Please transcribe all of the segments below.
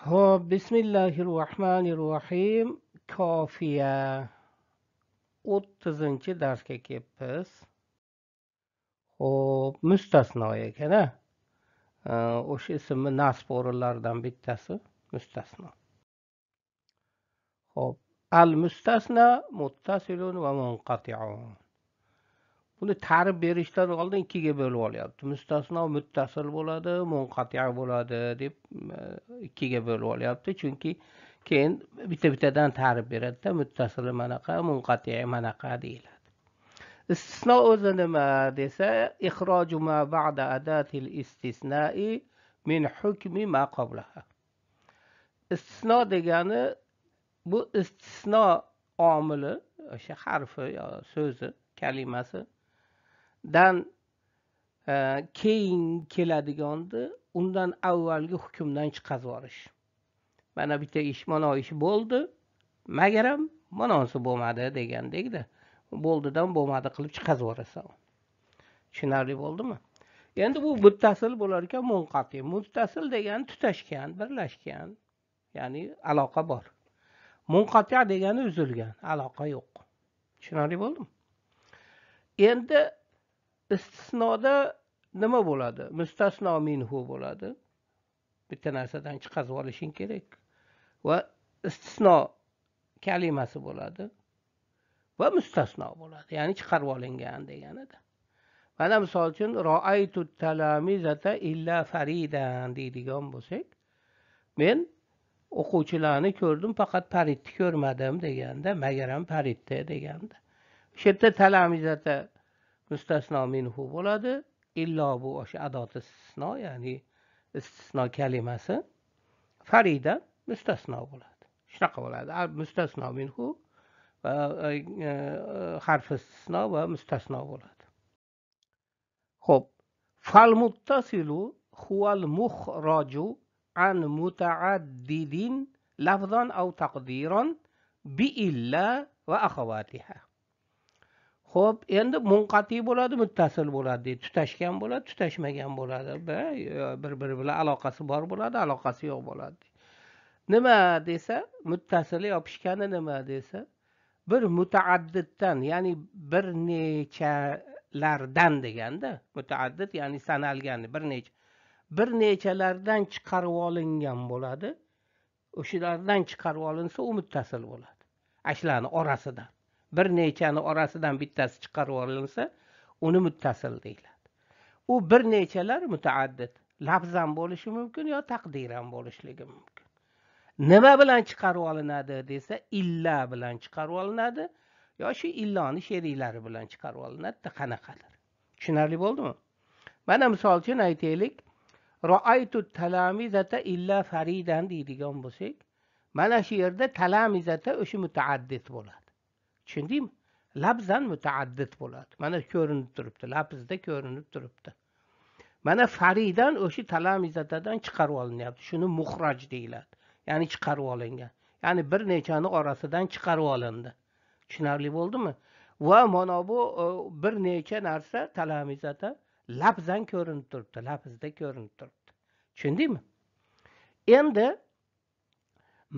Xo'p, bismillahir-rohmanir-rohim. Kofiya 30-darsga kelibmiz. Xo'p, mustasno ekan a. O'sha ismni nasb o'rinlaridan bittasi mustasno. Xo'p, al-mustasna muttasilun va munqati'un. Buni ta'rif berishdan oldin ikkiga bo'lib olyapti. Mustasno muttasil bo'ladi, munqati' bo'ladi deb ikkiga bo'lib olyapti. Chunki keyin bitta-bittadan ta'rif beradi-da, muttasili manaqa, munqati' manaqa deyiladi. Istisno o'zi nima desa, ixroju ma ba'da adatil istisna'i min hukmi ma qablaha. Istisno degani bu istisno omili, o'sha harfi yo so'zi, kalimasi dan keyin keladigandi, undan avvalgi hukmdan chiqazib yuborish. Mana bitta ish, mana ish bo'ldi, magaram manonsi bo'lmadi degandek-da, bo'ldidan bo'lmadi qilib chiqazib yuborasan. Tushunarli bo'ldimi? Endi bu muttasil bo'lar ekan, munqati. Muttasil degani tutashgan, birlashgan, ya'ni aloqa bor. Munqati degani uzilgan, aloqa yo'q. Tushunarli bo'ldimi? Endi istisnoda nima bo'ladi? Mustasno minhu bo'ladi. Bitta narsadan chiqazib olishing kerak. Va istisno kalimasi bo'ladi va mustasno bo'ladi, ya'ni chiqarib olingan deganida. Mana misol uchun ra'aytu talamizata illa faridan deydigan bo'lsak, men o'quvchilarni ko'rdim, faqat Faridni ko'rmadim deganda, magaram Faridni deganda. O'sha yerda talamizata mustasno minhu bo'ladi, illo bu o'sha adot istisno, ya'ni istisno kalimasi, farida mustasno bo'ladi. Shunaqa bo'ladi. Mustasno minhu va harf istisno va mustasno bo'ladi. Xo'p, fal muttasilu huwal mukhraju an mutaaddidin lafzan aw taqdiran bi illa va akhawatiha. Xo'p, endi munqati bo'ladi, muttasil bo'ladi, tutashgan bo'ladi, tutashmagan bo'ladi, bir-biri bilan aloqasi bor bo'ladi, aloqasi yo'q bo'ladi. Nima desa, muttasili yopishgani nima desa, bir mutaaddiddan, ya'ni bir nechalardan deganda, mutaaddid ya'ni sanalgan, bir nechalardan chiqarib olingan bo'ladi. O'shalardan chiqarib olinsa, u muttasil bo'ladi. Ashlarning orasidan, bir nechani orasidan bittasi chiqarib olinsa, uni muttasil deyiladi. U bir nechalar mutaaddid, lafzan bo'lishi mumkin yo taqdiran bo'lishligi mumkin. Nima bilan chiqarib olinadi desa, illa bilan chiqarib olinadi yo shu illoni sheriklari bilan chiqarib olinadi, qanaqadir. Tushunarli bo'ldimi? Mana misol uchun aytaylik, ra'aytu talamizata illa faridan deydigan bo'lsak, mana shu yerda talamizata o'sha mutaaddid bo'ladi. Tushundingmi? Lafzan mutaaddid bo'ladi. Mana ko'rinib turibdi, lafzda ko'rinib turibdi. Mana faridan o'sha talamizatadan chiqarib olinyapti. Shuni muxraj deyiladi. Ya'ni chiqarib olingan. Ya'ni bir nechani orasidan chiqarib olindi. Tushunarli bo'ldimi? Va mana bu bir necha narsa talamizata lafzan ko'rinib turibdi, lafzda ko'rinib turibdi. Tushundingmi? Endi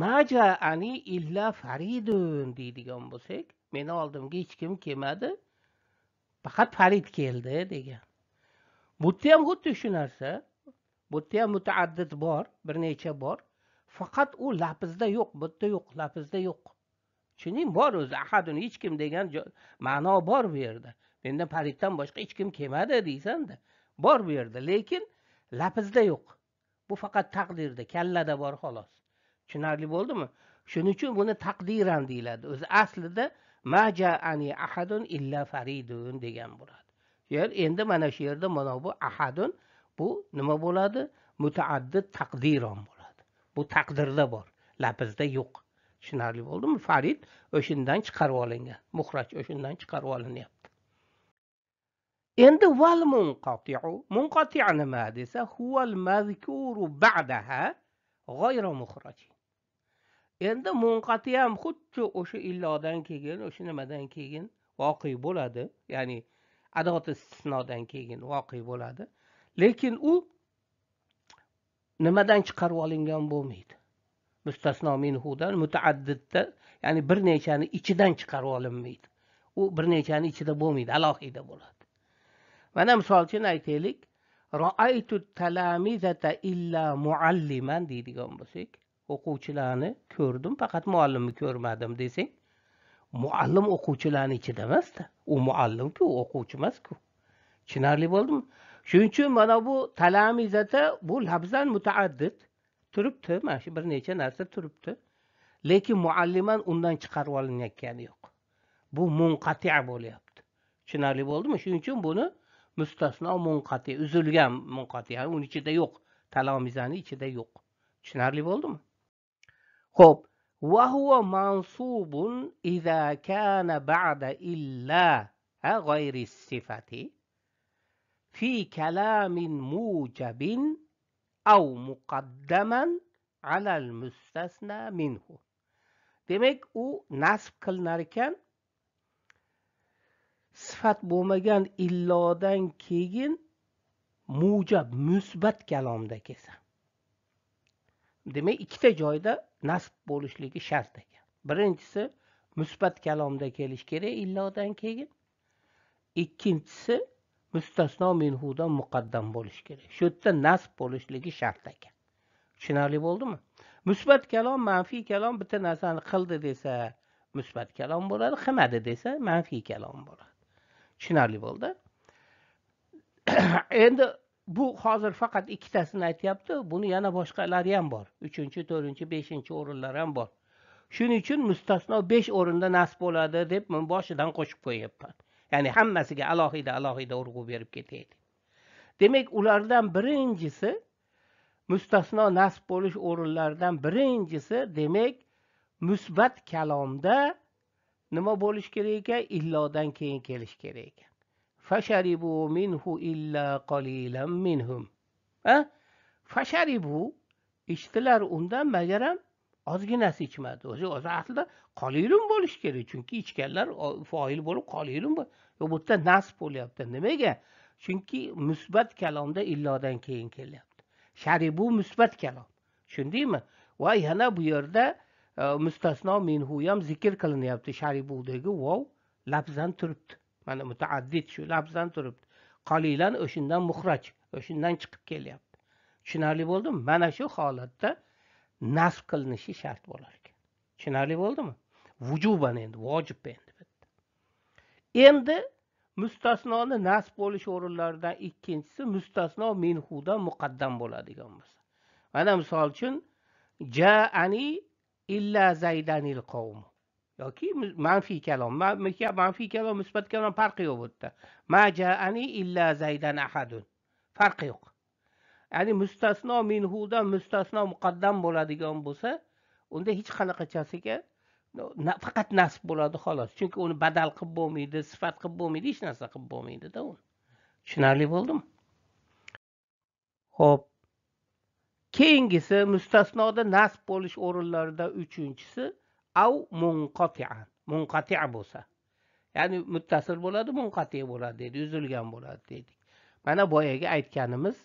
majaani illa faridun deydigan bo'lsak, meni oldimga hech kim kelmadi, faqat Farid keldi degan. Bu yerda ham xuddi shu narsa. Bu yerda ham mutaaddid bor, bir necha bor. Faqat u lafzda yo'q, bu yerda yo'q, lafzda yo'q. Tushundingmi? Bor o'zi ahadun, hech kim degan ma'no bor bu yerda. Mendan Fariddan boshqa hech kim kelmadi deysan-da. Bor bu yerda, lekin lafzda yo'q. Bu faqat taqdirda, kallada bor xolos. Tushunarli bo'ldimi? Shuning uchun buni taqdiran deyiladi. O'zi aslida majaani ahadun illa faridun degan bo'ladi. Endi mana shu yerda mana bu ahadun bu nima bo'ladi? Mutaaddid taqdiran bo'ladi. Bu taqdirda bor, lafzda yo'q. Tushunarli bo'ldimi? Farid o'shandan chiqarib olingan, muxraj o'shandan chiqarib olinyapti. Endi val munqati'u, munqati' nima desa, huval mazkuru ba'daha g'ayra muxraj. Endi munqati ham xuddi o'sha illodan keyin, o'sha nimadan keyin voqe bo'ladi, ya'ni adot istisnodan keyin voqe bo'ladi. Lekin u nimadan chiqarib olingan bo'lmaydi. Mustasno minhudan mutaaddidda, ya'ni bir nechani ichidan chiqarib olinmaydi. U bir nechani ichida bo'lmaydi, alohida bo'ladi. Mana misol uchun aytaylik, ra'aytu talamizata illa mualliman deydigan bo'lsak, o'quvchilarni ko'rdim, faqat muallimni ko'rmadim desang, muallim o'quvchilarning ichida emas-da. U muallim-ku, o'quvchi emas-ku. Tushunarli bo'ldimi? Shuning uchun mana bu talamizata bu lafzan mutaaddid turibdi, mana shu bir necha narsa turibdi. Lekin mualliman undan chiqarib olinayotgani yo'q. Bu munqati' bo'lyapti. Tushunarli bo'ldimi? Shuning uchun buni mustasno munqati, uzilgan munqati, ya'ni uning ichida yo'q, talomizani ichida yo'q. Tushunarli bo'ldimi? Xo'p, va huwa mansubun iza kana ba'da illa g'ayri sifati fi kalamin mujabin aw muqaddaman ala al-mustasna minhu. Demak, u nasb qilinar ekan sifat bo'lmagan illodan keyin mujab, musbat kalomda kelsa. Demak, ikkita joyda nasb bo'lishligi shart ekan. Birinchisi musbat kalomda kelish kerak illodan keyin. Ikkinchisi mustasno minhudan muqaddam bo'lish kerak. Shu yerda nasb bo'lishligi shart ekan. Tushunarli bo'ldimi? Musbat kalom, manfiy kalom bitta narsani qildi desa musbat kalom bo'ladi, qilmadi desa manfiy kalom bo'ladi. Tushunarli bo'ldi. Endi bu hozir faqat ikkitasini aytyapti, buni yana boshqalari ham bor. 3-chi, 4-chi, 5-chi o'rinlar ham bor. Shuning uchun mustasno 5 o'rinda nasb bo'ladi deb men boshidan qo'shib qo'yapman. Ya'ni hammasiga alohida-alohida urg'u berib ketaylik. Demak, ulardan birinchisi mustasno nasb bo'lish o'rinlaridan birinchisi, demak, musbat kalomda nima bo'lish kerak ekan? Illodan keyin kelish kerak ekan. Fasharibu minhu illa qalilan minhum. Ha? Fasharibu ichdilar undan, magaram ozginasi ichmadi. O'zi aslida qalilun bo'lish kerak, chunki ichganlar foil bo'lib qalilun. Yo'q, bu yerda nasb bo'lyapti. Nimaga? Chunki musbat kalomda illodan keyin kelyapti. Sharibu musbat kalom. Tushundingmi? Va yana bu yerda mustasno minhu ham zikr qilinyapti. Sharibudagi vov lafzan turibdi. Mana mutaaddid shu lafzan turibdi. Qalilan o'shindan muxraj, o'shindan chiqib kelyapti. Tushunarli bo'ldimi? Mana shu holatda nasb qilinishi shart bo'lar ekan. Tushunarli bo'ldimi? Vujuban endi, vojib endi bitta. Endi mustasnoni nasb bo'lish o'rinlaridan ikkinchisi mustasno minhudan muqaddam bo'ladigan bo'lsa. Mana misol uchun ja'ani illa zaydanil qavm yoki manfiy kalom, manfiy kalom musbat kalom farqi yo'q bu yerda. Ma ja'ani illa zaydan ahadun. Farqi yo'q. Ya'ni mustasno minhudan mustasno muqaddam bo'ladigan bo'lsa, unda hech qanaqachasiga faqat nasb bo'ladi xolos. Chunki uni badal qilib bo'lmaydi, sifat qilib bo'lmaydi, hech narsa qilib bo'lmaydi-da uni. Tushunarli bo'ldimi? Xo'p. Keyingisi mustasnoda nasb bo'lish o'rinlarida uchinchisi av munqati'an. Munqati' bo'lsa. Ya'ni muttasil bo'ladi, munqati' bo'ladi deydi, uzilgan bo'ladi dedik. Mana boyagi aytganimiz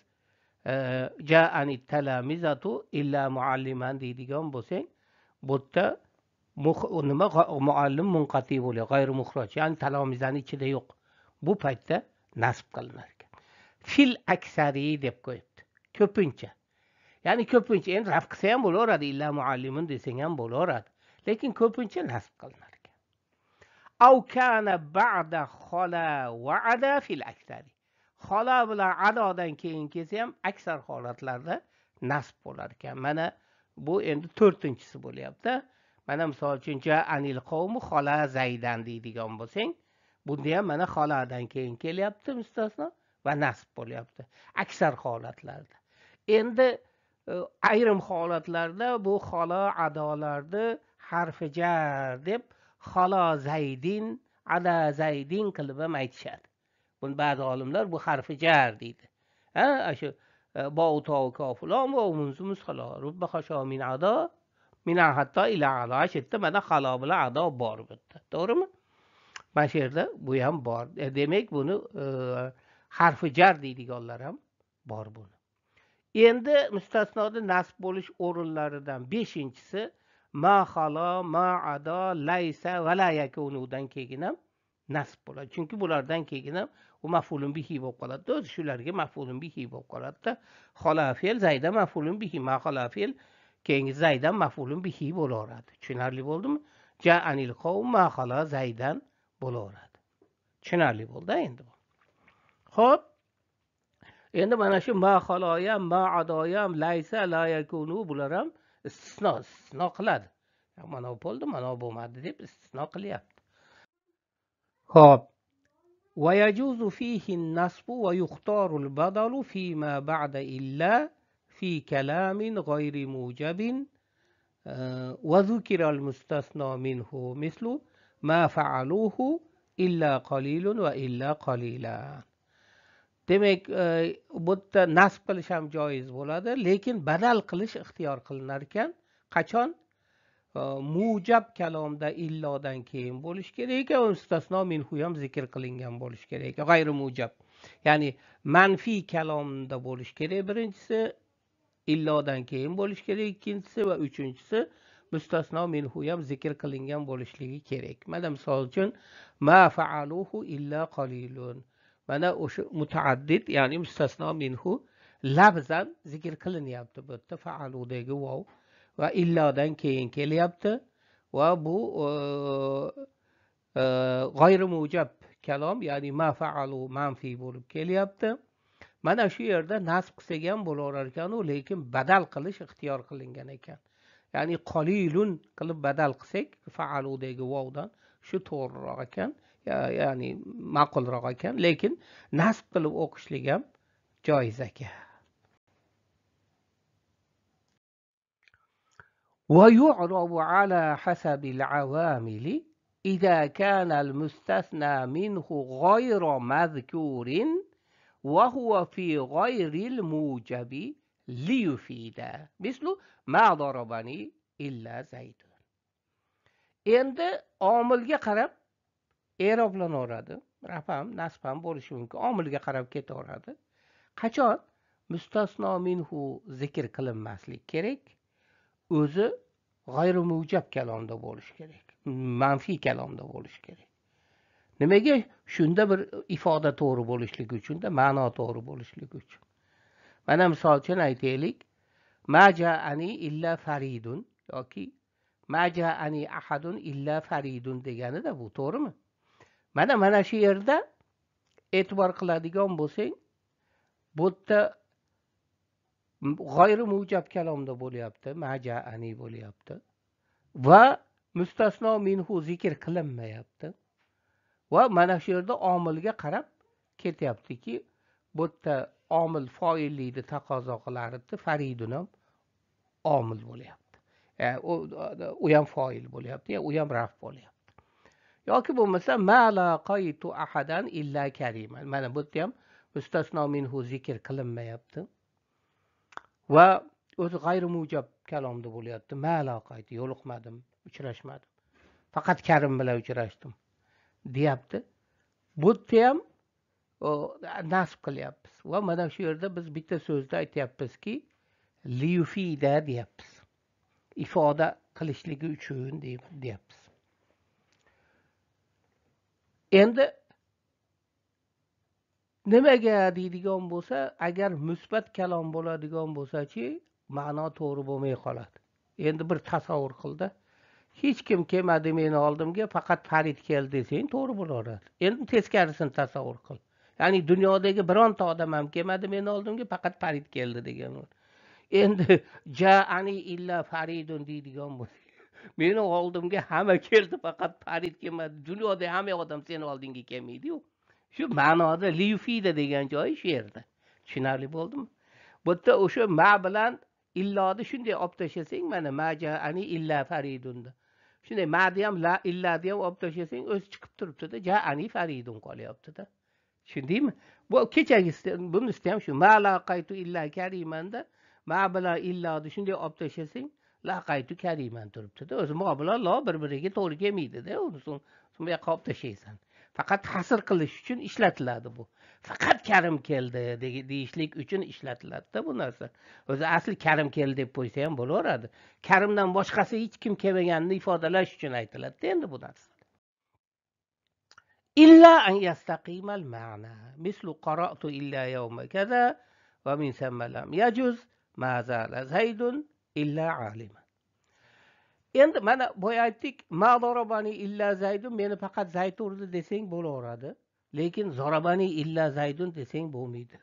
ja'ani talamizatu illa mualliman deydigan bo'lsang, bu yerda nima muallim munqati bo'ladi, g'ayri muxraj, ya'ni talomizani ichida yo'q. Bu paytda nasb qilinar ekan. Fil aksari deb qo'yibdi. Ko'pincha. Ya'ni ko'pincha endi raf qilsa ham bo'laveradi, illa muallimun desang ham bo'laveradi. Lekin ko'pincha nasb qilinar ekan. Aw kana ba'da khala wa ada fil aksari. Xola bilan adodan keyin kelsa ham aksar holatlarda nasb bo'lar ekan. Mana bu endi to'rtinchisi bo'lyapti. Mana misol uchun ja'anil qavmu xola zaydan deydigan bo'lsang, bunda ham mana xoladan keyin kelyapti mustasno va nasb bo'lyapti aksar holatlarda. Endi ayrim holatlarda bu xola adolarni harfi jar deb xola zaydin, ada zaydin qilib ham aytishadi. Buni ba'zi olimlar bu harfi jar deydi. Ha, shu bau tau kof lam va munzumus xala rubba khasha min ado min hatta ila ado. Shu yerda mana xalo bilan ado bor bu yerda. To'g'rimi? Mana shu yerda bu ham bor. Demak, buni harfi jar deydiganlar ham bor buni. Endi mustasnoda nasb bo'lish o'rinlaridan 5-inchisi ma xalo, ma ado, laysa va la yakunudan keyin ham nasb bo'ladi. Chunki bulardan keyin ham u maf'ulun bihi bo'lib qoladi. O'zi shularga maf'ulun bihi bo'lib qoladi-da. Xola fe'l zayda maf'ulun bihi, ma xola fe'l keyingi zaydan maf'ulun bihi bo'laveradi. Tushunarli bo'ldimi? Ja'anil qavm ma xola zaydan bo'laveradi. Tushunarli bo'ldi endi bu. Xo'p. Endi mana shu ma xaloyam, ma adoyam, laysa, la yakunu bular ham istisno qiladi. Mana bo'ldi, mana bo'lmadi deb istisno qilyapti. Xo'p. Va yajuzu fihi an-nasbu va yuxtaru al-badalu fi ma ba'da illa fi kalamin g'ayri mujabin va zukira al-mustasna minhu mislu ma fa'aluhu illa qalilun va illa qalilan. Demak, bu yerda nasb qilish ham joiz bo'ladi, lekin badal qilish ixtiyor qilinar ekan. Qachon? Mujab kalomda illodan keyin bo'lish kerak ekan, mustasno minhu ham zikr qilingan bo'lish kerak ekan, g'ayri mujab. Ya'ni manfiy kalomda bo'lish kerak birinchisi, illodan keyin bo'lish kerak ikkinchisi va uchinchisi mustasno minhu ham zikr qilingan bo'lishligi kerak. Mana misol uchun ma fa'aluhu illa qalilun. Mana o'sha mutaaddid, ya'ni mustasno minhu lafzan zikr qilinyapti bu yerda fa'aludagi vav va illodan keyin kelyapti va bu g'ayri mujab kalom, ya'ni ma fa'alu manfiy bo'lib kelyapti. Mana shu yerda nasb qilsak ham bo'laverar ekan u, lekin badal qilish ixtiyor qilingan ekan. Ya'ni qalilun qilib badal qilsak fa'aludagi vavdan shu to'g'riroq ekan, ya'ni ma'qulroq ekan, lekin nasb qilib o'qishlik ham joiz ekan. ويعرب على حسب العوامل إذا كان المستثنى منه غير مذكور وهو في غير الموجب ليفيد مثل ما ضربني إلا زيد. Endi omilga qarab i'roblanaveradi. Raf ham, nasb ham bo'lishi mumkin. Omilga qarab ketaveradi. Qachon mustasno minhu zikr qilinmaslik kerak? O'zi g'ayri mujab kalomda bo'lishi kerak, manfiy kalomda bo'lishi kerak. Nimaga? Shunda bir ifoda to'g'ri bo'lishligi uchun-da, ma'no to'g'ri bo'lishligi uchun. Mana misol uchun aytaylik, ma ja'ani illa faridun yoki ma ja'ani ahadun illa faridun deganida bu to'g'rimi? Mana shu yerda e'tibor qiladigan bo'lsang, bu yerda g'ayri mujab kalomda bo'lyapti, ma ja'ani bo'lyapti va mustasno minhu zikr qilinmayapti. Va mana shu yerda omilga qarab ketyaptiki, bu yerda omil foillikni taqozo qilardi, faridun ham omil bo'lyapti. U ham foil bo'lyapti, u ham raf bo'lyapti. Yoki bo'lmasa ma laqaytu ahadan illa kariman. Mana bu yerda ham mustasno minhu zikr qilinmayapti. Va o'zi g'ayri mujab kalomda bo'lyapti. Ma laqaytu, yo'liqmadim, uchrashmadim. Faqat Karim bilan uchrashdim deyapti. Bu yerda ham nasb qilyapmiz. Va mana shu yerda biz bitta so'zda aytyapmizki, liyufida deyapmiz. Ifoda qilishligi uchun deyapmiz. Endi nimaga deydigan bo'lsa, agar musbat kalom bo'ladigan bo'lsa-chi, ma'no to'g'ri bo'lmay qoladi. Endi bir tasavvur qildi. Hech kim kelmadi meni oldimga, faqat Farid keldi desang to'g'ri bo'laveradi. Endi teskarisini tasavvur qil. Ya'ni dunyodagi bironta odam ham kelmadi meni oldimga, faqat Farid keldi degan. Endi ja'ani illa Faridun deydigan bo'lsa, meni oldimga hamma keldi, faqat Farid kelmadi. Dunyoda hamma odam seni oldingga kelmaydi-yu. Shu ma'noda liyufida degan joyi shu yerda. Tushunarli bo'ldimi? Bu yerda o'sha ma bilan illoni shunday olib tashlasang, mana ma ja'ani illa Faridunda. Shunday ma'ni ham la illani ham olib tashlasang, o'zi chiqib turibdi-da, ja'ani Faridun qolyapti-da. Tushundingmi? Bu kechagisi, bunisi ham shu ma laqaytu illa karimanda ma bilan illoni shunday olib tashlasang, laqaytu kariman turibdi-da. O'zi ma bilan la bir-biriga to'g'ri kelmaydi-da. Uni so'ng bu yoqqa olib tashlaysan. Faqat hasr qilish uchun ishlatiladi bu. Faqat Karim keldi deyishlik uchun ishlatiladi-da bu narsa. O'zi asli Karim keldi deb qo'ysa ham bo'laveradi. Karimdan boshqasi hech kim kelmaganini ifodalash uchun aytiladi-da endi bu narsa. Illa an yastaqimal ma'na. Mislu qara'tu illa yawma kaza va min samma lam yajuz ma zala Zaydun illa aliman. Endi mana boya aytdik, ma darabani illa Zaydun, meni faqat Zayd urdi desang bo'laveradi. Lekin zarabani illa Zaydun desang bo'lmaydi.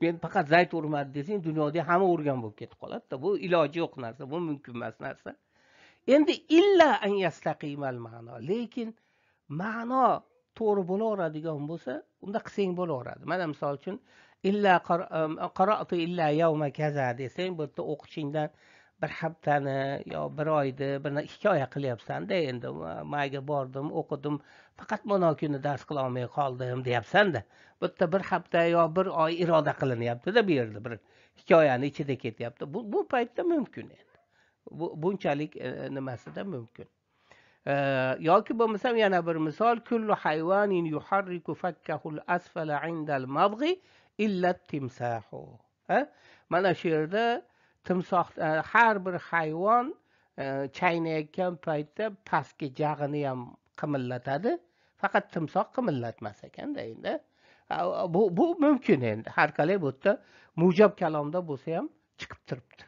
Men faqat Zayd urmadi desang dunyoda hamma urgan bo'lib ketib qoladi-da. Bu iloji yo'q narsa, bu mumkin emas narsa. Endi illa an yastaqimal ma'no, lekin ma'no to'g'ri bo'laveradigan bo'lsa, unda qilsang bo'laveradi. Mana misol uchun illa qara'tu illa yawma kaza desang, bu yerda o'qishingdan bir haftani yo bir oyni bir hikoya qilyapsan-da, endi mayga bordim, o'qidim, faqat mana kuni dars qila olmay qoldim deyapsan-da. Bu yerda bir hafta yo bir oy iroda qilinyapti-da, bu yerda bir hikoyani ichida ketyapti. Bu paytda mumkin endi. Bu bunchalik nimasida mumkin. Yoki bo'lmasam yana bir misol, kullu hayvanin yuharriku fakkahul asfala indal madghi illa timsahu. Ha? Mana shu yerda timsoh, har bir hayvon chaynayotgan paytda pastki jag'ini ham qimillatadi, faqat timsoh qimillatmas ekanda endi. Bu mumkin endi. Har qalay bu yerda mujab kalomda bo'lsa ham chiqib turibdi.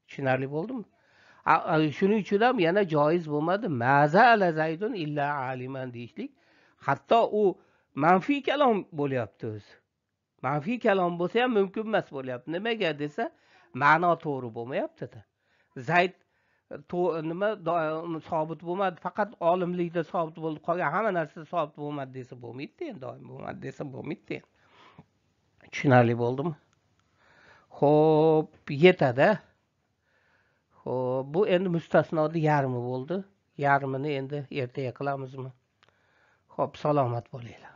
Tushunarli bo'ldimi? Shuning uchun ham yana joiz bo'lmadi mazala Zaydun illa aliman deyishlik. Hatto u manfiy kalom bo'lyapti o'zi. Manfiy kalom bo'lsa ham mumkin emas bo'lyapti. Nimaga desa, ma'no to'g'ri bo'lmayapti-da. Zayd nima sobit bo'lmadi, faqat olimlikda sobit bo'ldi, qolgan hamma narsa sobit bo'lmadi desa bo'lmaydi endi, doim bo'lmadi desa bo'lmaydi endi. Tushunarli bo'ldimi? Xo'p, yetadi. Xo'p, bu endi mustasnoni yarmi bo'ldi. Yarmini endi ertaga qilamizmi? Xo'p, salomat bo'linglar.